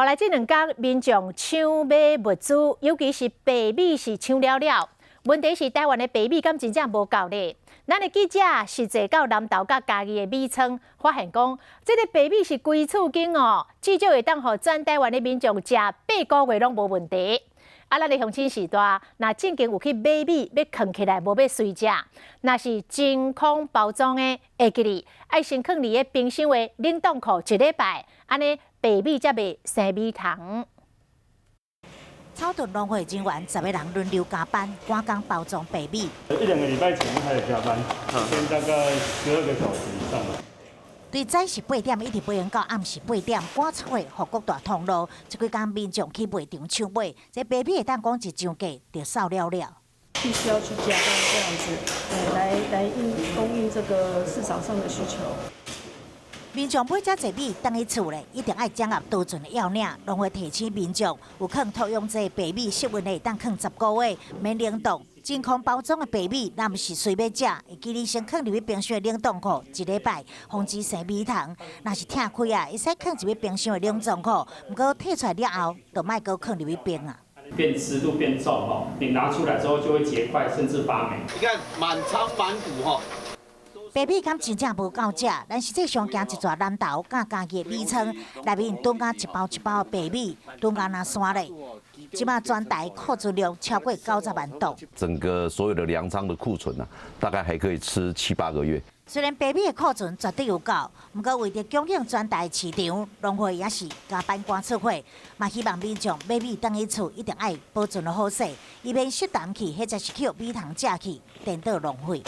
後來這兩工民眾搶買物資，尤其是白米是搶了了。問題是台灣的白米敢真正無夠咧？咱的記者實際到南投佮嘉義的米倉，發現講，這个白米是規厝間哦，至少會當予全台灣的民眾食8個月攏無問題。啊，咱的鄉親序大，若正經有去買米，欲囥起來無欲隨食，若是真空包裝的，會記得愛先囥佇个冰箱的冷凍庫一禮拜，按呢白米才袂生米蟲。草屯農會人員10個人輪流加班，趕工包裝白米。一兩個禮拜前開始加班，一天大概12個小時以上。對早時8點一直飛到暗時8點，趕出貨予各大通路。這幾工民眾去賣場搶買，這白米會當講一上架就掃了了。必須要去加班這樣子，來供應這個市場上的需求。民眾買遮濟米，轉去厝咧，一定愛掌握保存的要領。農會提醒民眾，有囥托養這白米室溫的會當囥10個月，免冷凍。真空包裝的白米，若毋是隨欲食，會記得先囥入去冰箱的冷凍庫一禮拜，防止生米蟲。若是拆開啊，會使囥入去冰箱的冷藏庫，毋過提出來了後，就莫閣囥入去冰啊。變濕度變重吼，你拿出來之後就會結塊，甚至發霉。你看滿倉滿谷吼。白米敢真正無夠食？咱實際上行一逝南投佮嘉義的米倉，內面囤甲一包一包的白米，囤甲若山咧。這馬全台庫存量超過90萬噸。整個所有的糧倉的庫存啊，大概還可以吃七八個月。雖然白米的庫存絕對有夠，毋過為著供應全台市場，農會也是加班趕出貨，嘛希望民眾買米轉去厝一定愛保存好勢，以免食淡去，或者是予米蟲食去，顛倒浪費。